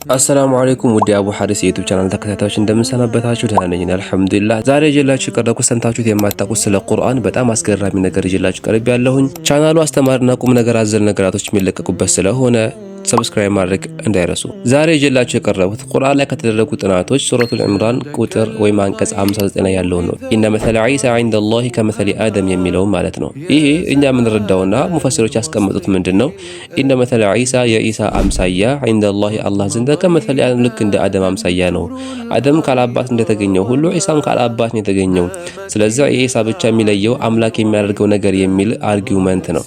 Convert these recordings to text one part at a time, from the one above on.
አሰላሙ አለይኩም ውድ የአቡ ሐሪስ የ YouTube channel ተከታታዮች፣ እንደምንሰናበታችሁ? ደህና ነኝ አልሐምዱሊላህ። ዛሬ ይዤላችሁ የቀረብኩት ሰምታችሁት የማታውቁት ስለ ቁርአን በጣም አስገራሚ ነገር ይዤላችሁ ቀርብ ያለሁኝ። ቻናሉ አስተማሪና ቁም ነገር አዘል ነገራቶች የሚለቀቁበት ስለሆነ subscribe ማድረግ እንዳይረሱ። ዛሬ ይዤላችሁ የቀረቡት ቁርአን ላይ ከተደረጉ ጥናቶች ሱረቱል ዕምራን ቁጥር ወይም አንቀጽ 59 ላይ ያለውን ነው። إن مثل عيسى عند الله كمثل آدم የሚለው ማለት ነው። ይሄ እኛ የምንረዳውና ሙፈሲሮች ያስቀመጡት ምንድን ነው? إن مثل عيسى የኢሳ አምሳያ፣ عند الله አላህ ዘንድ፣ كمثل آدم ልክ እንደ አደም አምሳያ ነው። አደም ካለአባት እንደተገኘው ሁሉ ዒሳም ካለአባት ነው የተገኘው። ስለዚህ የኢሳ ብቻ የሚለየው አምላክ የሚያደርገው ነገር የሚል argument ነው።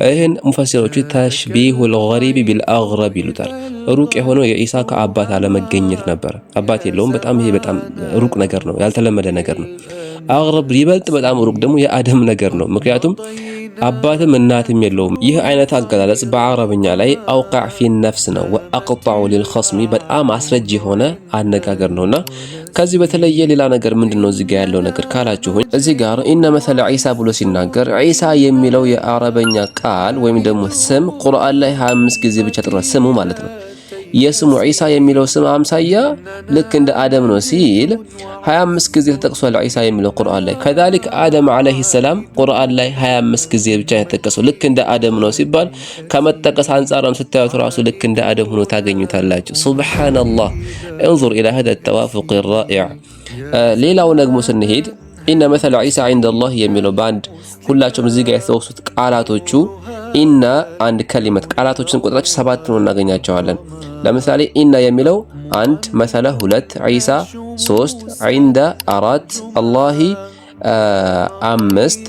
ይህን ሙፈሲሮቹ تشبيه الغريب بالأغرب ይሉታል። ሩቅ የሆነው የኢሳ ከአባት አለመገኘት ነበር። አባት የለውም። በጣም ይሄ በጣም ሩቅ ነገር ነው፣ ያልተለመደ ነገር ነው። أغرب ይበልጥ በጣም ሩቅ ደግሞ የአደም ነገር ነው። ምክንያቱም አባትም እናትም የለውም። ይህ አይነት አገላለጽ በአረብኛ ላይ أوقع في النفس ነው፣ وأقطع للخصم በጣም አስረጅ የሆነ አነጋገር ነውና ከዚህ በተለየ ሌላ ነገር ምንድን ነው እዚህ ጋር ያለው ነገር ካላችሁኝ፣ እዚህ ጋር إن مثل عيسى ብሎ ሲናገር ዒሳ የሚለው የአረበኛ ቃል ወይም ደግሞ ስም ቁርአን ላይ 25 ጊዜ ብቻ ጥሯል። ስሙ ማለት ነው። የስሙ ዒሳ የሚለው ስም አምሳያ ልክ እንደ አደም ነው ሲል 25 ጊዜ ተጠቅሷል ዒሳ የሚለው ቁርአን ላይ። كذلك አደም ዓለይሂ ሰላም ቁርአን ላይ 25 ጊዜ ብቻ የተጠቀሰው ልክ እንደ አደም ነው ሲባል ከመጠቀስ አንጻርም ስታዩት ራሱ ልክ እንደ አደም ሆኖ ታገኙታላችሁ። ሱብሃነላህ፣ انظر إلى هذا التوافق الرائع። ሌላው ደግሞ ስንሄድ إن مثل عيسى عند الله የሚለው በአንድ ሁላቸውም እዚህ ጋር የተወሱት ቃላቶቹ إن አንድ كلمة ቃላቶችን ቁጥራቸው ሰባት ነው እናገኛቸዋለን። ለምሳሌ إن የሚለው አንድ፣ مثل ሁለት፣ عيسى ሶስት፣ عند አራት፣ الله አምስት፣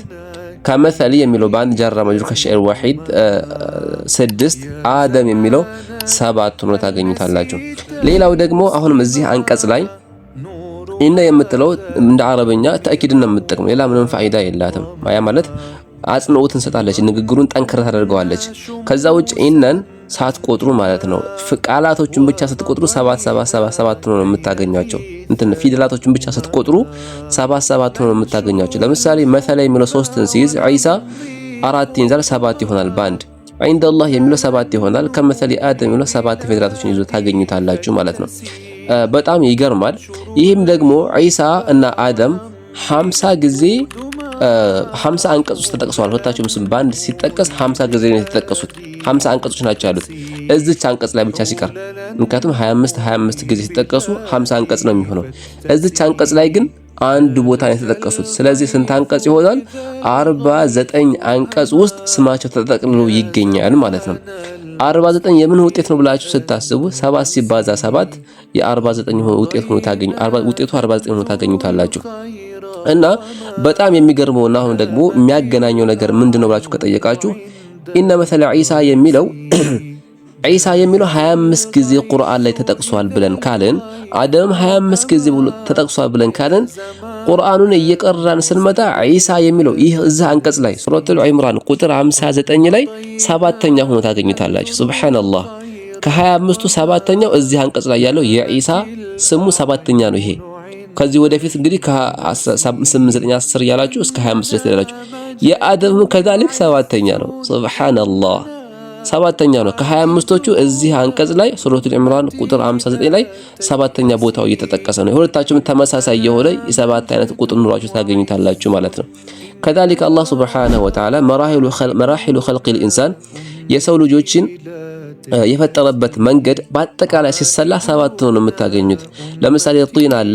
كمثل የሚለው በአንድ جار مجرور كالشيء الوحيد ስድስት፣ አደም የሚለው ሰባት ሆኖ ታገኙታላችሁ። ሌላው ደግሞ አሁንም እዚህ አንቀጽ ላይ إن የምትለው እንደ አረበኛ تأكيድ ነው የምትጠቅመው፣ ሌላ ምንም ፋይዳ የላትም። ያ ማለት አጽንኦት እንሰጣለች፣ ንግግሩን ጠንክረ ታደርገዋለች። ከዛ ውጭ إن ን ሳትቆጥሩ ማለት ነው። ቃላቶቹን ብቻ ስትቆጥሩ ሰባት ሰባት ሰባት ሰባት ነው የምታገኟቸው። እንትን ፊደላቶቹን ብቻ ስትቆጥሩ ሰባት ሰባት ነው የምታገኟቸው። ለምሳሌ مثل የሚለው ሶስትን ሲይዝ ዒሳ አራት ይይዛል፣ ሰባት ይሆናል በአንድ። عند الله የሚለው ሰባት ይሆናል። كمثل آدم የሚለው ሰባት ፊደላቶችን ይዞ ታገኙታላችሁ ማለት ነው። በጣም ይገርማል። ይህም ደግሞ ዒሳ እና አደም 50 ጊዜ 50 አንቀጽ ውስጥ ተጠቅሰዋል። ሁለታቸውም ስም በአንድ ሲጠቀስ 50 ጊዜ ነው የተጠቀሱት። 50 አንቀጾች ናቸው ያሉት እዚች አንቀጽ ላይ ብቻ ሲቀር፣ ምክንያቱም 25 25 ጊዜ ሲጠቀሱ 50 አንቀጽ ነው የሚሆነው። እዚች አንቀጽ ላይ ግን አንድ ቦታ ነው የተጠቀሱት። ስለዚህ ስንት አንቀጽ ይሆናል? 49 አንቀጽ ውስጥ ስማቸው ተጠቅልሎ ይገኛል ማለት ነው። 49 የምን ውጤት ነው ብላችሁ ስታስቡ 7 ሲባዛ 7 የ49 ውጤት ሆኖ ታገኙ ውጤቱ 49 ሆኖ ታገኙታላችሁ። እና በጣም የሚገርመውና አሁን ደግሞ የሚያገናኘው ነገር ምንድነው ብላችሁ ከጠየቃችሁ إن مثل عيسى የሚለው ዒሳ የሚለው 25 ጊዜ ቁርአን ላይ ተጠቅሷል ብለን ካልን፣ አደምም 25 ጊዜ ብሎ ተጠቅሷል ብለን ካልን፣ ቁርአኑን እየቀራን ስንመጣ ዒሳ የሚለው ይህ እዚህ አንቀጽ ላይ ሱረቱል ዒምራን ቁጥር 59 ላይ ሰባተኛ ሆኖ ታገኙታላችሁ። ሱብሃንአላህ፣ ከ25ቱ ሰባተኛው እዚህ አንቀጽ ላይ ያለው የዒሳ ስሙ ሰባተኛ ነው። ይሄ ከዚህ ወደፊት እንግዲህ ከ8፣ 9፣ 10 እያላችሁ እስከ 25 ድረስ ትሄዳላችሁ። የአደም كذلك ሰባተኛ ነው። ሱብሃንአላህ፣ ሰባተኛ ነው። ከ25ቶቹ እዚህ አንቀጽ ላይ ሱረቱል ኢምራን ቁጥር 59 ላይ ሰባተኛ ቦታው እየተጠቀሰ ነው። የሁለታችሁም ተመሳሳይ የሆነ የሰባት አይነት ቁጥር ኑሯችሁ ታገኙታላችሁ ማለት ነው። كذلك አላህ ሱብሓነሁ ወተዓላ مراحل خلق الإنسان የሰው ልጆችን የፈጠረበት መንገድ በአጠቃላይ ሲሰላ ሰባት ነው የምታገኙት። ለምሳሌ طين አለ፣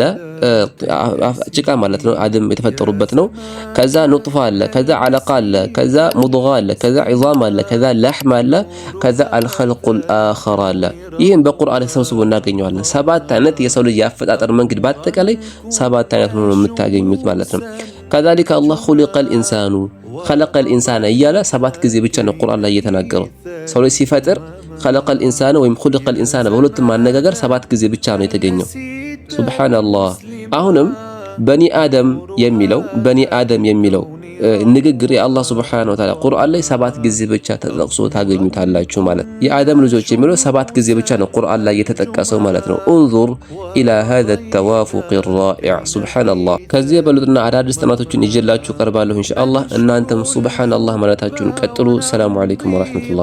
ጭቃ ማለት ነው፣ አደም የተፈጠሩበት ነው። ከዛ نطفة አለ፣ ከዛ علقة አለ፣ ከዛ مضغة አለ፣ ከዛ عظام አለ፣ ከዛ لحم አለ፣ ከዛ الخلق الآخر አለ። ይህን በቁርአን ተሰብስቦ እናገኘዋለን። ሰባት አይነት የሰው ልጅ የአፈጣጠር መንገድ በአጠቃላይ ሰባት አይነት ነው የምታገኙት ማለት ነው። كذلك አላህ خلق الإنسان خلق الإنسان እያለ ሰባት ጊዜ ብቻ ነው ቁርአን ላይ እየተናገረው። ሰው ልጅ ሲፈጥር خلق الإنسان ወይም خلق الإنسان በሁለቱም አነጋገር ሰባት ጊዜ ብቻ ነው የተገኘው። ሱብሃነላህ። አሁንም በኒ አደም የሚለው ንግግር የአላህ ሱብሓነሁ ወተዓላ ቁርአን ላይ ሰባት ጊዜ ብቻ ተጠቅሶ ታገኙታላችሁ ማለት የአደም ልጆች የሚለው ሰባት ጊዜ ብቻ ነው ቁርአን ላይ የተጠቀሰው ማለት ነው። انظر إلى هذا التوافق الرائع ሱብሓነላህ። ከዚህ የበለጡና አዳዲስ ጥናቶችን ይዤላችሁ ቀርባለሁ ኢንሻአላህ። እናንተም ሱብሓነላህ ማለታችሁን ቀጥሉ። ሰላሙ አለይኩም ወራህመቱላህ።